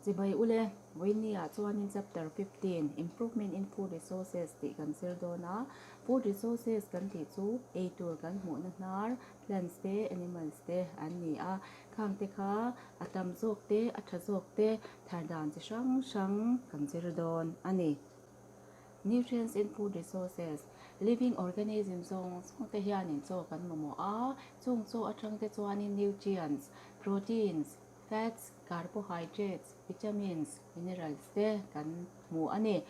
Chibai ule, Vawinia chuanin Chapter 15, Improvement in Food Resources tih kan zir dawn a. Food resources kan tih chu eitur kan hmuhna hnar, plants te, animals te an ni a. Khang te kha a tam zawk te, a tha zawk te thar dan chi hrang hrang kan zir dawn a ni. Nutrients in food resources, Living organism zawng zawng te hianin chaw kan mamawh a, chung chaw atang te chuanin nutrients, proteins, fats, carbohydrates, vitamins, minerals te kan hmu a ni.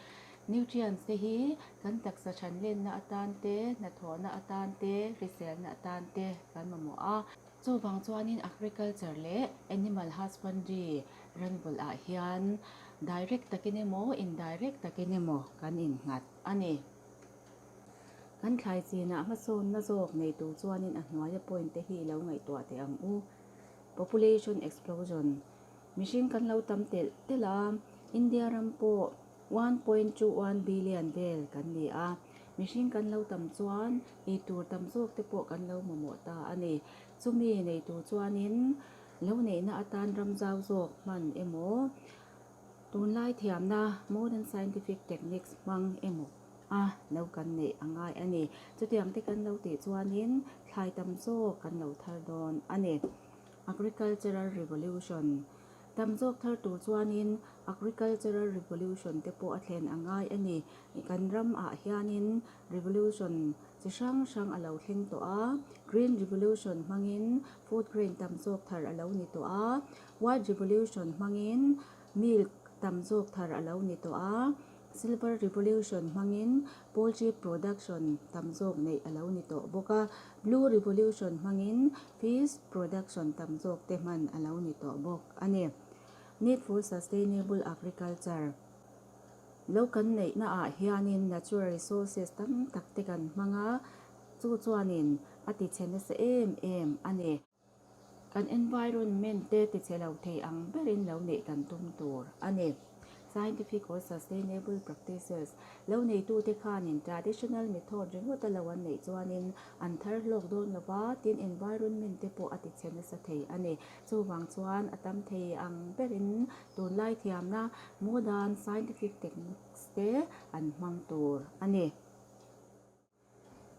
Nutrients te hi kan taksa thanlenna atan te, hnathawhna atan te, hriselna atan te kan mamawh a. Chuvang chuanin agriculture leh animal husbandry ranvulh-ah hian direct takin emaw indirect takin emaw kan innghat a ni. Kan thlai chinah hmasawnna zawk nei tur chuanin a hnuaia point te hi i lo ngaihtuah teh ang u. Population explosion, Mihring kan lo tam telh telh a, India ram pawh 1.21 billion vel kan ni a, mihring kan lo tam chuan eitur tam zawk te pawh kan lo mamawh ta a ni. Chumi nei tur chuanin lo neihna atan ram zau zawk hman emaw, tunlai thiamna modern scientific techniques hmang emaw a lo kan neih a ngai a ni. Chutiang te kan lo tih chuanin thlai tam zawk kan lo thar dawn a ni. Agricultural Revolution Tam zawk thar tur chuanin Agricultural Revolution te pawh a thlen a ngai a ni. Kan ramah hianin Revolution chi hrang hrang a lo thleng tawh a, Green Revolution hmangin food grain tam zawk thar a lo ni tawh a, White Revolution hmangin milk tam zawk thar a lo ni tawh a, Silver Revolution hmangin poultry production tam zawk neih a lo ni tawh bawk a, Blue Revolution hmangin fish production tam zawk te hman a lo ni tawh bawk a ni. Need for Sustainable Agriculture Lo kan neihna ah hianin natural resources tam tak te kan hmang a, chu chuanin a tichhe nasa em em a ni. Kan environment te tichhe lo thei ang berin lo neih kan tum tur a ni. Scientific or sustainable practices, Lo neitute khanin traditional method ringawt a lo an neih chuanin an thar hlawk dawn lo va, tin environment te pawh a tichhe nasa thei a ni. Chuvang chuan a tam thei ang berin tunlai thiamna modern scientific techniques te an hmang tur a ni.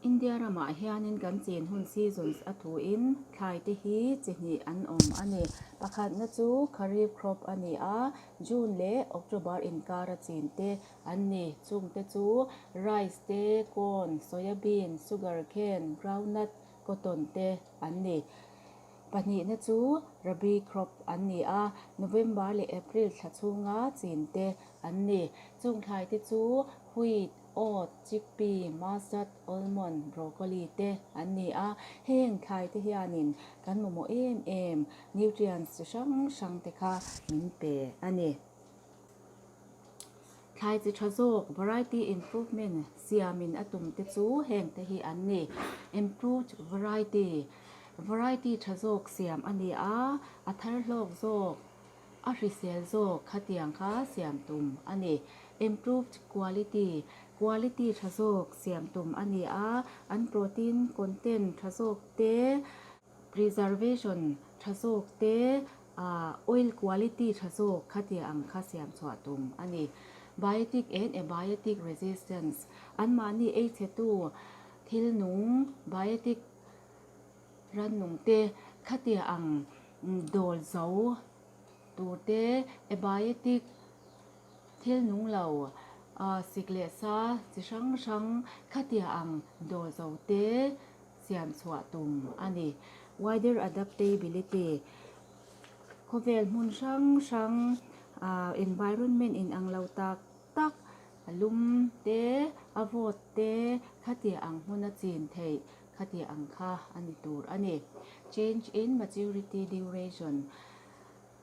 India ramah hianin kan chin hun seasons a thuin thlai te hi chi hnih an awm a ni. Pakhatna chu Kharif crop a ni a, June leh October inkara chin te an ni. Chung te chu rice te, corn, soyabean, sugarcane, groundnut, cotton te an ni. Pahnihna chu Rabi crop an ni a, November leh April thla chhunga chin te an ni. Chung thlai te chu wheat, Oat, chickpea, mustard, almond, broccoli te an ni a, heng thlai te hianin kan mamawh em em nutrients chi hrang hrang te kha min pe a ni. Thlai chi tha zawk, variety improvement, siamin a tum te chu heng te hi an ni. Improved variety, Variety tha zawk siam a ni a, a thar hlawk zawk, A hrisel zawk khatiang kha siam tum a ni. Improved quality, Quality tha zawk siam tum a ni a, an protein content tha zawk te, preservation tha zawk te, oil quality tha zawk khatia ang kha siam chhuah tum a ni. Biotic and abiotic resistance, Anmahni ei chhetu thil nung, biotic, Rannung te khatia ang dawl zo tur te, abiotic thil nung lo sik leh sa chi hrang hrang khatia ang dawl zo te siam chhuah tum a ni. Wider adaptability, khawvel hmun hrang hrang environment inang lo tak tak, a lum te, a vawt te khatia ang hmuna chin theih Khati ang kha a ni tur a ni. Change in maturity duration,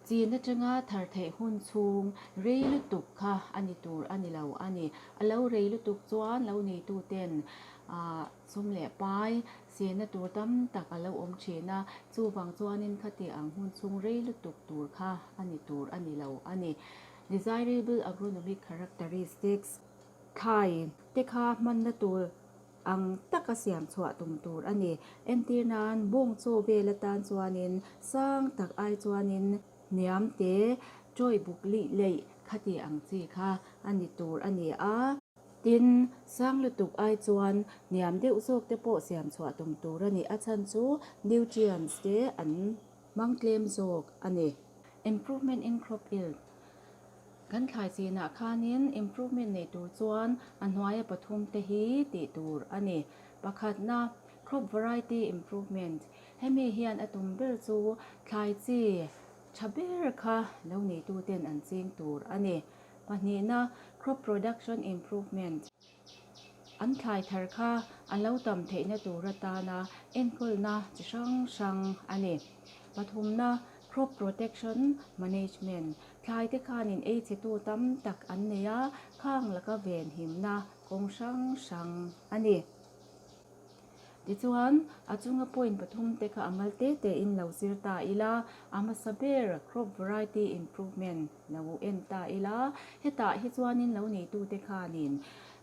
Chin atanga thar theih hun chhung rei lutuk kha a ni tur a ni lo a ni. A lo rei lutuk chuan lo neituten sum leh pai senna tur tam tak a lo awm thin a, chuvang chuanin khati ang hun chhung rei lutuk tur kha a ni tur a ni lo a ni. Desirable agronomic characteristics, Thlai te kha hmanna tur ang taka siam chhuah tum tur a ni. Entir nan bawng chaw vel atan chuanin sang tak ai chuanin hniam te Ṭawih buk lih leih khati ang chi kha a ni tur a ni a. Tin, sang lutuk ai chuan hniam deuh zawk te pawh siam chhuah tum tur a ni. A chhan chu nutrients te an hmang tlem zawk a ni. Improvement in crop yield Kan thlai chinah khanin improvement nei tur chuan a hnuaia pathum te hi tih tur a ni. Pakhatna, crop variety improvement Hemi hian a tum ber chu thlai chi tha ber kha lo neituten an ching tur a ni. Pahnihna, crop production improvement An thlai thar kha a lo tam theihna tur atana enkawlna chi hrang hrang a ni. Pathumna, crop protection management Thlai te khanin ei chhetu tam tak an nei a, khang laka venhimna kawng hrang hrang a ni. Tichuan, a chunga point pathum te kha a mal te tein lo zir ta ila, a hmasa ber crop variety improvement lo en ta ila, hetah hi chuanin lo neitute khanin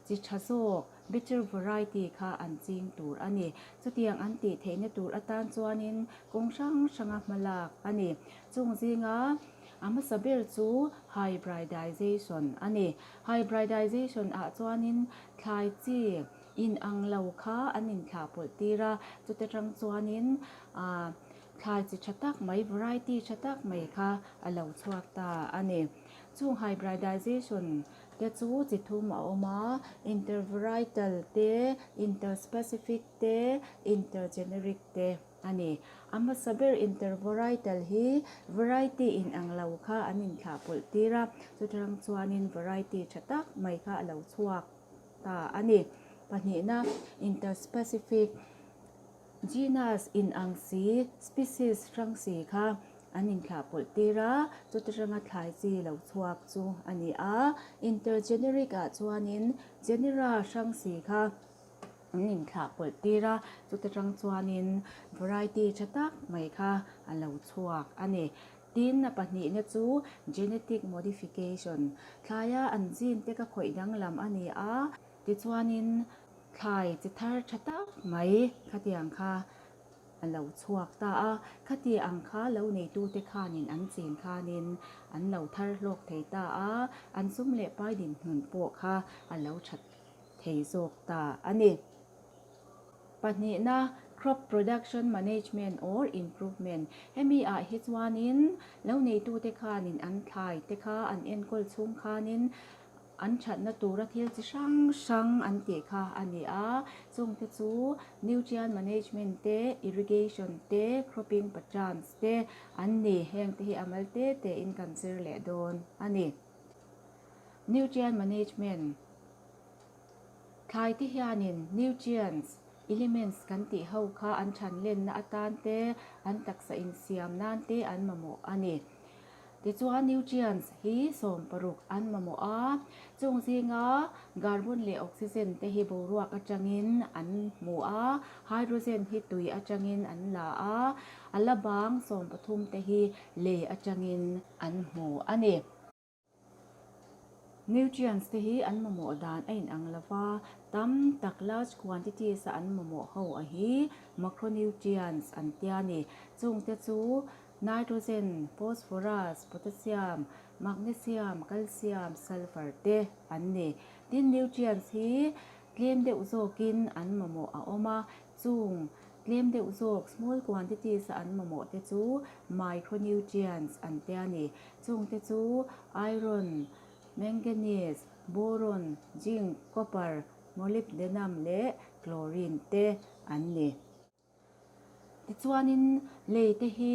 chi tha zawk, better variety, kha an ching tur a ni. Chutiang an tih theihna tur atan chuanin kawng hrang hranga hma lak a ni. Chung zinga a hmasa ber chu hybridization a ni. Hybridization ah chuanin thlai chi In ang lo kha an inthlah pawlh tir a, chute tang chuanin aah thlai chi tha tak mai, variety tha tak mai kha a lo chhuak ta a ni. Chung hybridization te chu chi thum a awm a, intervarietal te, interspecific te, intergeneric te a ni. A hmasa ber intervarietal hi variety in ang lo kha an inthlah pawlh tir a, chute tang chuanin variety tha tak mai kha a lo chhuak. ta a ni. Pahnihna, interspecific genus inang si, species hrang si kha an inthlah pawlh tir a, chuti hranga thlai chi lo chhuak chu a ni a. Intergeneric ah chuanin genera hrang si kha an inthlah pawlh tir a, chuti hrang chuanin variety tha tak mai kha a lo chhuak a ni. Tin, a pahnihna chu genetic modification, thlaia an gene te ka khawih danglam a ni a, tichuanin thlai chi thar tha tak mai khatiang kha a lo chhuak ta a, khati ang kha lo neitute khanin an chin khanin an lo thar hlawk thei ta a, an sum leh pai dinhmun pawh kha a lo that thei zawk ta a ni. Pahnihna, Crop Production Management or Improvement, Hemi ah hi chuanin lo neitute khanin an thlai te kha an enkawl chhung khanin an thatna tura thil chi hrang hrang an tih kha a ni a, chungte chu Nutrient Management te, Irrigation te, Cropping Patterns te an ni. Heng te hi a mal te tein kan zir leh dawn a ni. Nutrient Management. Thlai te hianin nutrients, elements kan tih ho kha an than lenna atan te, an taksa insiam nan te an mamawh a ni. Tichuan nutrients hi 16 an mamawh a, chung zinga carbon leh oxygen te hi boruak atangin an hmu a, hydrogen hi tui atangin an la a, a la bang 13 te hi lei atangin an hmu a ni. Nutrients te hi an mamawh dan a inang lo va, tam tak large quantities a an mamawh ho a hi macronutrients an tia ni. Chung te chu nitrogen, phosphorus, potassium, magnesium, calcium, sulphur te an ni. Tin nutrients hi tlem deuh zawkin an mamawh a awm a, chung Tlem deuh zawk, small quantities, a an mamawh te chu micronutrients an tia ni. Chung te chu iron, manganese, boron, zinc, copper, molybdenum leh chlorine te an ni. Tichuanin lei te hi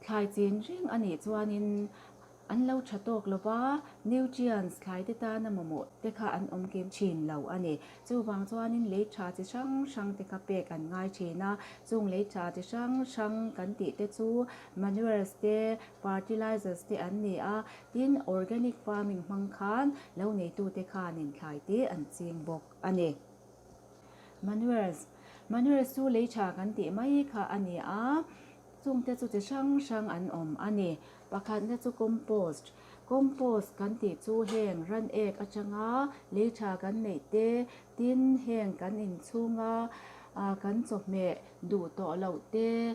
thlai chin reng a nih chuanin An lo tha tawk lo va, nutrients thlai te tana mamawh te kha an awm kim thin lo a ni. Chuvang chuanin lei tha chi hrang hrang te kha pek an ngai thin a, chung lei tha chi hrang hrang kan tih te chu manures te, fertilizers te an ni a, tin organic farming hmang khan lo neitute khanin thlai te an ching bawk a ni. Manures, Manures chu lei tha kan tih mai kha a ni a, chungte chu chi hrang hrang an awm a ni. Pakhatna chu compost, Compost kan tih chu heng ran ek atanga lei tha kan neih te, tin heng kan inchhunga kan chawhmeh duh tawh loh te,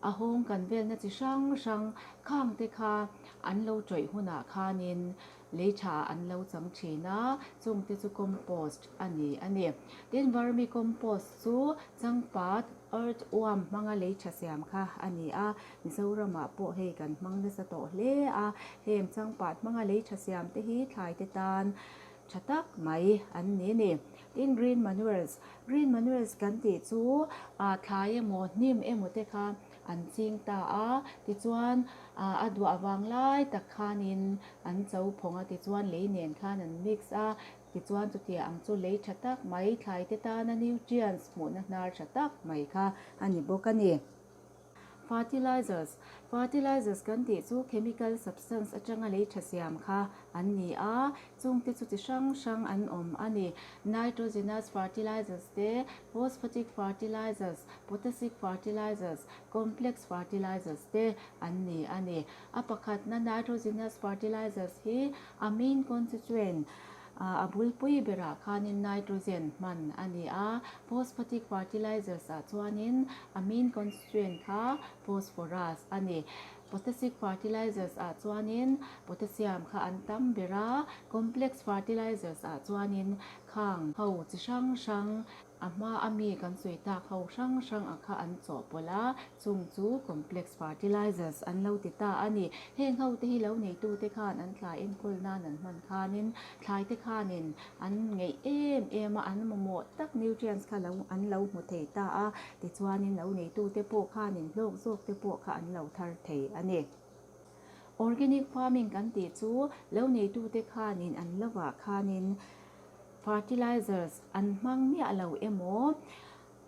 a hawng kan velna chi hrang hrang khang te kha an lo tawih hunah khanin lei tha an lo chang thin a, chungte chu compost a ni a ni. Tin, vermicompost chu changpat, earthworm, hmanga lei tha siam kha a ni a, Mizoramah pawh hei kan hmang nasa tawh hle a, heng changpat hmanga lei tha siam te hi thlai te tan tha tak mai an ni a ni. Tin, green manures, green manures kan tih chu thlai emaw hnim emaw te kha an ching ta a, tichuan a duah vang lai tak khanin an cho phawng a, tichuan lei nen khan an mix a, tichuan chutiang ang chu lei tha tak mai thlai te tana nutrients hmuhna hnar tha tak mai kha a ni bawk a ni. Fertilizers, Fertilizers kan tih chu chemical substance atanga lei tha siam kha an ni a, chungte chu chi hrang hrang an awm a ni. Nitrogenous fertilizers te, phosphatic fertilizers, potassic fertilizers, complex fertilizers te an ni a ni. A pakhatna nitrogenous fertilizers hi a main constituent A bulpui berah khanin nitrogen hman a ni a, phosphatic fertilizers ah chuanin a main constituent kha phosphorus a ni. Potassic fertilizers ah chuanin potassium kha an tam ber a, complex fertilizers ah chuanin khang ho chi hrang hrang A hma a mi kan sawi tak ho hrang hrang a kha an chawhpawlh a, chung chu complex fertilizers an lo ti ta a ni. Heng ho te hi lo neitu te khan an thlai enkawl nan an hman khanin thlai te khanin an ngeih em em a, an mamawh tak nutrients kha lo an lo hmu thei ta a, tichuanin lo neitu te pawh khanin hlawk zawk te pawh kha an lo thar thei a ni. Organic farming kan tih chu lo neitu te khanin an lovah khanin Fertilizers an hmang miah lo emaw,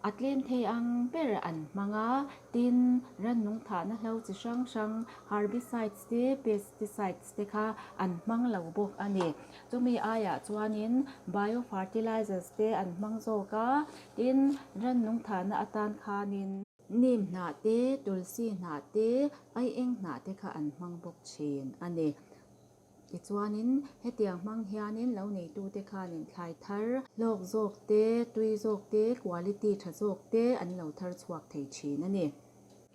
a tlem thei ang ber an hmang a, tin, rannung thahna hlo chi hrang hrang, herbicides te, pesticides te kha an hmang lo bawk a ni. Chumi aiah chuanin biofertilizers te an hmang zawk a, tin, rannung thahna atan khanin neem hnah te, tulsi hnah te, aieng hnah te kha an hmang bawk thin a ni. Tichuanin, hetiang hmang hianin lo neitute khanin thlai thar hlawk zawk te, tui zawk te, quality tha zawk te an lo thar chhuak thei thin a ni.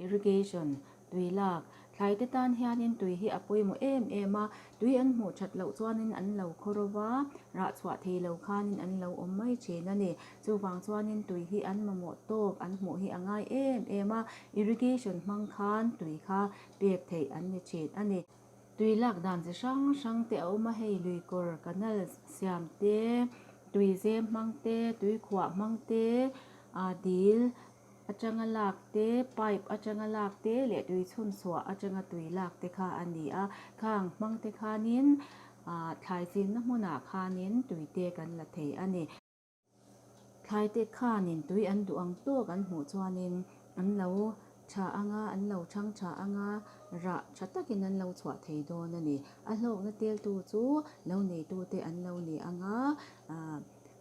Irrigation, tui lak, thlai te tan hianin tui hi a pawimawh em em a, tui an hmuh that loh chuanin an lo khaw ro va, rah chhuah thei lo khanin an lo awm mai thin a ni. Chuvang chuanin tui hi an mamawh tawk an hmuh hi a ngai em em a, irrigation hmang khan tui kha pek theih an ni thin a ni. Tui lak dan chi hrang hrang te a awm a, hei lui kawr canal siam te, tui zem hmang te, tui khuah hmang te, ah dil atanga lak te, pipe atanga lak te leh tui chhun chhuah atanga tui lak te kha a ni a, khang hmang te khanin ah thlai chinna hmunah khanin tui te kan la thei a ni. Thlaite khanin tui an duh ang tawk an hmuh chuanin an lo tha ang a, an lo chhang tha ang a, rah tha takin an lo chhuah thei dawn a ni. A hlawkna teltu chu lo neitute an lo ni ang a,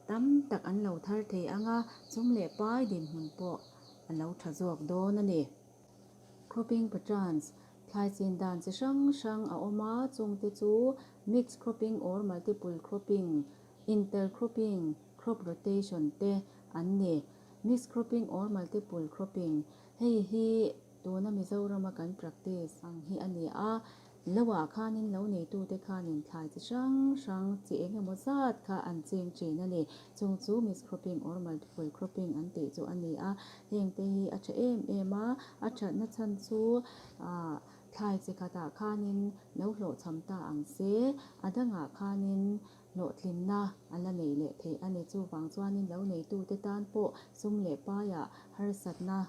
tam tak an lo thar thei ang a, sum leh pai dinhmun pawh a lo tha zawk dawn a ni. Cropping patterns, thlai chin dan chi hrang hrang a awm a, chungte chu mixed cropping or multiple cropping, Intercropping, crop rotation te an ni. Mixed cropping or multiple cropping, hei hi tuna Mizorama kan practice ang hi a ni a, loah khanin lo neitute khanin thlai chi hrang hrang chi eng emaw zat kha an ching thin a ni. Chung chu mixed cropping or multiple cropping an tih chu a ni a, hengte hi a tha em em a, a thatna chhan chu ah thlai chi khatah khanin lo hlawhchham ta ang se, a dangah khanin Hlawhtlinna a la nei leh theih a ni. Chuvang chuanin lo neitute tan pawh sum leh paiah harsatna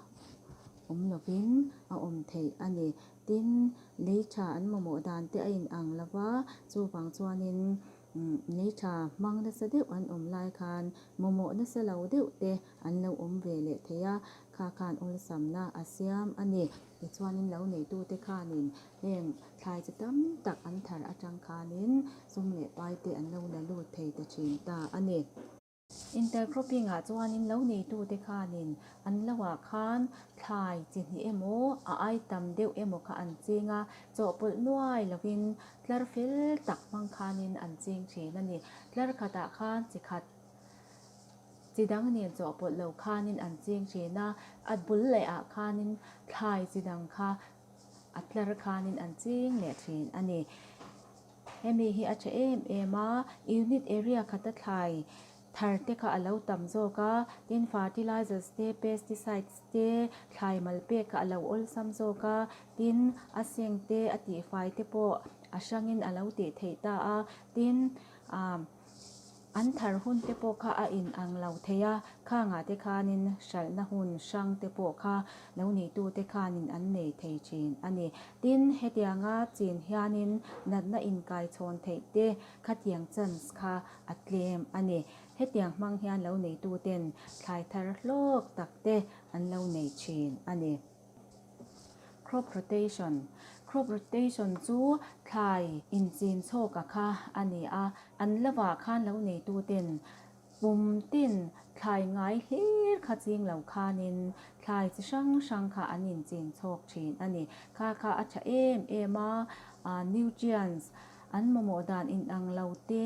awm lovin a awm theih a ni. Tin, lei tha an mamawh dan te a inang lo va, chuvang chuanin lei tha hmang nasa deuh an awm lai khan mamawh nasa lo deuh te an lo awm ve leh thei a, kha khan awlsamna a siam a ni. Tichuanin lo neitute khanin heng thlai chi tam tak an thar atang khanin sum leh pai te an lo la lut thei ta thin ta a ni. Intercropping ah chuanin lo neitute khanin an lo ah khan thlai chi hnih emaw a ai tam deuh emaw kha an ching a, chawhpawlh nuai lovin tlar fel tak hmang khanin an ching thin a ni. Tlar khatah khan chi khat Chi dang nen chawhpawlh lo khanin an ching thin a, a bul leh ah khanin thlai chi dang kha a tlar khanin an ching leh thin a ni. Hemi hi a tha em em a, unit area khata thlai thar te kha a lo tam zawk a, tin fertilizers te, pesticides te, thlai mal pek kha a lo awlsam zawk a, tin a seng te, a tihfai te pawh a hrangin a lo tih theih ta a, tin ah. An thar hun te pawh kha a in ang lo thei a, khangah te khanin hralhna hun hrang te pawh kha lo neitu te khanin an nei thei thin a ni. Tin, hetianga chin hianin natna inkaichhawn theih te khatiang chance kha a tlem a ni. Hetiang hmang hian lo neitu ten thlai thar hlawk tak te an lo nei thin a ni. Crop rotation, Crop rotation chu thlai inchin chhawka kha a ni a, an lovah khan lo neituten pum tin thlai ngai hlir kha ching lo khanin thlai chi hrang hrang kha an inchin chhawk thin a ni. Kha kha a tha em em a, nutrients an mamawh dan inang lo te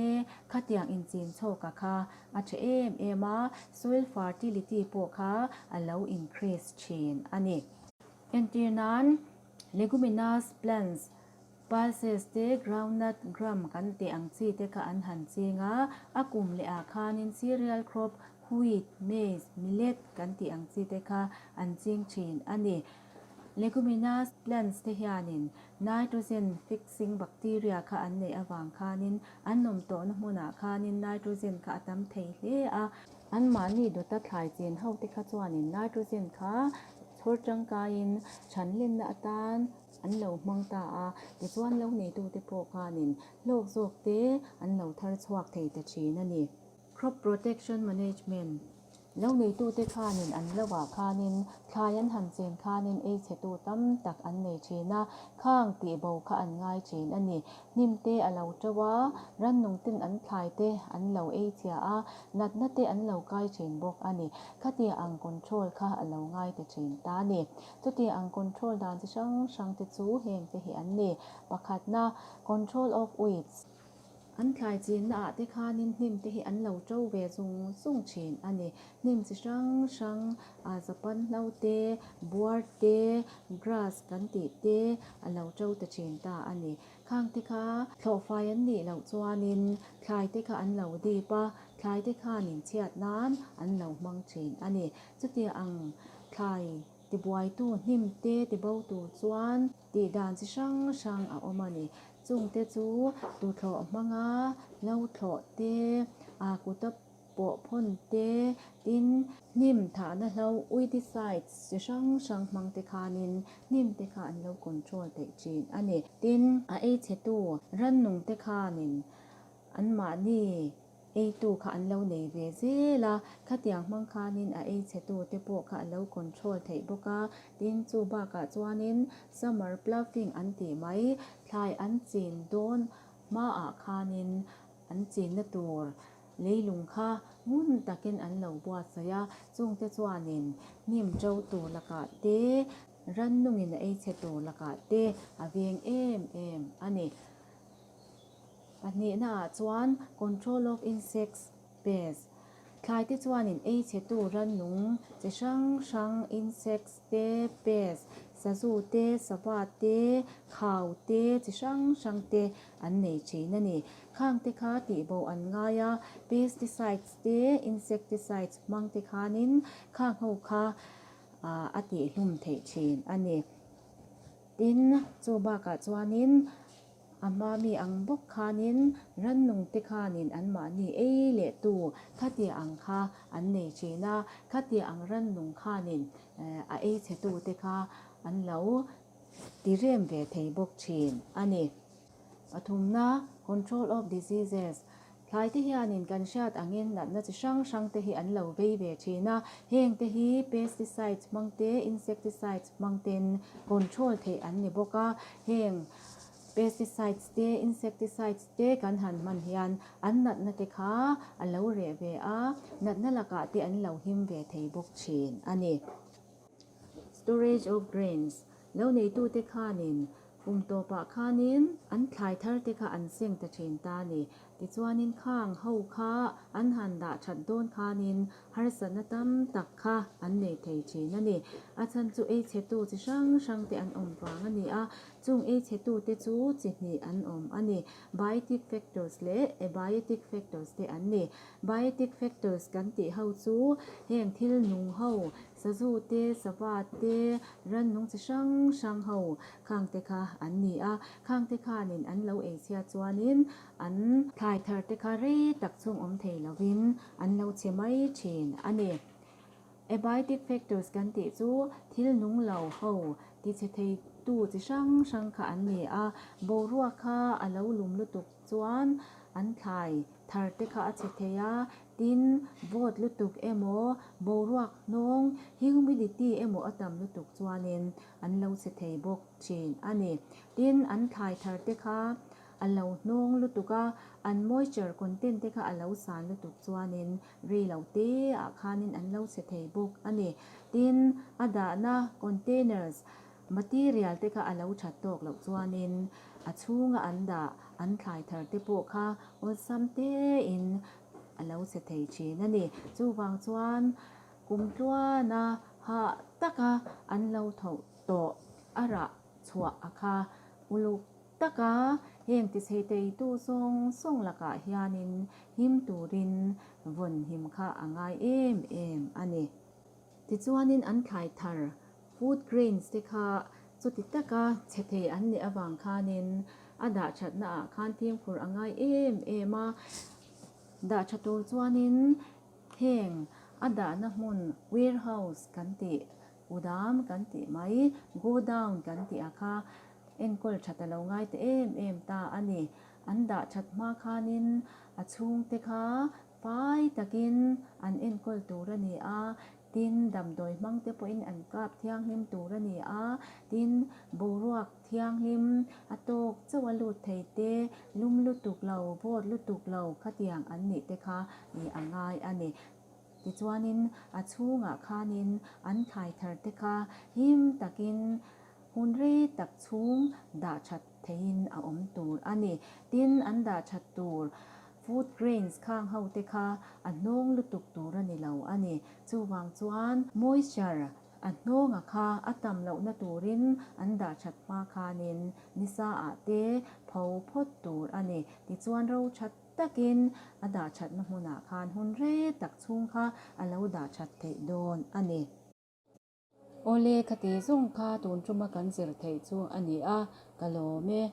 khatiang inchin chhawka kha a tha em em a, soil fertility pawh kha a lo increase thin a ni. Entir nan, leguminous plants, pulses te, groundnut, gram kan tih ang chi te kha an han ching a, a kum leh ah khanin cereal crop, wheat, maize, millet kan tih ang chi te kha an ching thin a ni. Leguminous plants te hianin nitrogen fixing bacteria kha an neih avang khanin an awm tawhna hmunah khanin nitrogen kha a tam thei hle a. Anmahni dawta thlai chin ho te kha chuanin nitrogen kha chhawr tangkaiin chhanlenna atan an lo hmang ta a, tichuan lo neitute pawh khanin hlawk zawk te an lo thar chhuak thei ta thin a ni. Crop Protection Management, Lo neitute khanin an lovah khanin thlai an han chen khanin ei chhetu tam tak an nei thin a, khang tih bo kha an ngai thin a ni. Hnim te a lo to a, rannung ten an thlai te an lo ei chhia a, natna te an lo kai thin bawk a ni. Khatia ang control kha a lo ngai ta thin ta a ni. Chutia ang control dan chi hrang hrang te chu heng te hi an ni. Pakhatna, Control of weeds. An thlai chinna ah te khanin hnim te hi an lo to ve zung zung thin a ni. Hnim chi hrang hrang ah zapan hlo te, buar te, grass kan tih te a lo to ta thin ta a ni. Khang te kha thlawhfai an nih loh chuanin thlai te kha an lo dip a, thlai te khanin chhiat nan an lo hmang thin a ni. Chutia ang thlai tibuaitu hnim te tibo tur chuan tih dan chi hrang hrang a awm a ni. Chungte chu tuthlawh hmanga lo thlawh te, aa kuta pawh phawn te, tin hnim thahna hlo weedicides chi hrang hrang hmang te khanin hnim te kha an lo control theih thin a ni. Tin, a ei chhetu rannung te khanin anmahni Eitu kha an lo nei ve zel a, khatiang hmang khanin a ei chhetu te pawh kha a lo control theih bawk a, tin chu bakah chuanin summer ploughing an tih mai, thlai an chin dawn hmaah khanin an chinna tur leilung kha ngun takin an lo buatsaih a, chungte chuanin hnim to tur lakah te, rannungin a ei chhe tur lakah te a veng em em a ni. Pahnihnaah chuan control of insects, pests, thlai te chuanin ei chhetu rannung chi hrang hrang insects te, pests, sazu te, sava te, khau te chi hrang hrang te an nei thin a ni. Khang te kha tihbo an ngai a, pesticides te, insecticides hmang te khanin khang ho kha a tihhlum theih thin a ni. Tin, chu bakah chuanin A hma mi ang bawk khanin rannung te khanin anmahni ei leh tu khatia ang kha an nei thin a, khatia ang rannung khanin a ei chhe tu te kha an lo ti rem ve thei bawk thin a ni. Pathumna, Control of Diseases, Thlai te hianin kan hriat angin natna chi hrang hrang te hi an lo vei ve thin a, heng te hi pesticides hmang te, insecticides hmang ten control theih an ni bawk a, heng pesticides te, insecticides te kan han hman hian an natna te kha a lo reh ve a, natna lakah te an lo him ve thei bawk thin a ni. Storage of grains, Lo neitute khanin. Kum tawpah khanin an thlai thar te kha an seng ta thin ta a ni. Tichuanin khang ho kha an han dah that dawn khanin harsatna tam tak kha an nei thei thin a ni. A chhan chu ei chhetu chi hrang hrang te an awm vang a ni a, chung ei chhetu te chu chi hnih an awm a ni. Biotic factors leh abiotic factors te an ni. Biotic factors kan tih ho chu heng thil nung ho, sazu te, sava te, rannung chi hrang hrang ho khang te kha an ni a. Khang te khanin an lo ei chhia chuanin an thlai thar te kha rei tak chhung awm thei lovin an lo chhe mai thin a ni. Abiotic factors kan tih chu thil nung lo ho ti chhe thei tu chi hrang hrang kha an ni a. Boruak kha a lo lum lutuk chuan an thlai thar te kha a chhe thei a, tin vawt lutuk emaw boruak hnawng humidity emaw a tam lutuk chuanin an lo chhe thei bawk thin a ni. Tin an thlai thar te kha a lo hnawng lutuk a, an moisture content te kha a lo san lutuk chuanin rei lo te ah khanin an lo chhe thei bawk a ni. Tin a dahna containers Material te kha a lo that tawk loh chuanin a chhunga an dah an thlai thar te pawh kha awlsam tein a lo che thei thin a ni. Chuvang chuan kum tluana hah taka an lo tho tawh a rah chhuah a kha uluk taka heng tichhei teitu zawng zawng lakah hianin him turin vawn him kha a ngai em em a ni. Tichuanin an thlai thar Food grains te kha chuti taka chhe thei an nih avang khanin a dah thatna ah khan fimkhur a ngai em em a. Dah tha tur chuanin heng a dahna hmun warehouse kan tih, kudam kan tih mai, godown kan tih ah kha enkawl that a lo ngai ta em em ta a ni. An dah that hma khanin a chhungte kha fai takin an enkawl tur a ni a. Tin, damdawi hmang te pawhin an kap thianghlim tur a ni a, tin, boruak thianghlim a tawk chauh a lut thei te, lum lutuk lo, vawt lutuk lo khatiang an nih te kha ih a ngai a ni. Tichuanin a chhungah khanin an thlai thar te kha him takin hun rei tak chhung dah that theihin a awm tur a ni. Tin, an dah that tur Food grains khang ho te kha a hnawng lutuk tur a ni lo a ni. Chuvang chuan moisture a hnawnga kha a tam lohna turin an dah that hma khanin nisa ah te pho phawt tur a ni. Tichuan ro that takin a dah thatna hmunah khan hun rei tak chhung kha a lo dah that theih dawn a ni. Awle, khati zawng kha tun tuma kan zir theih chu a ni a, ka lawm e.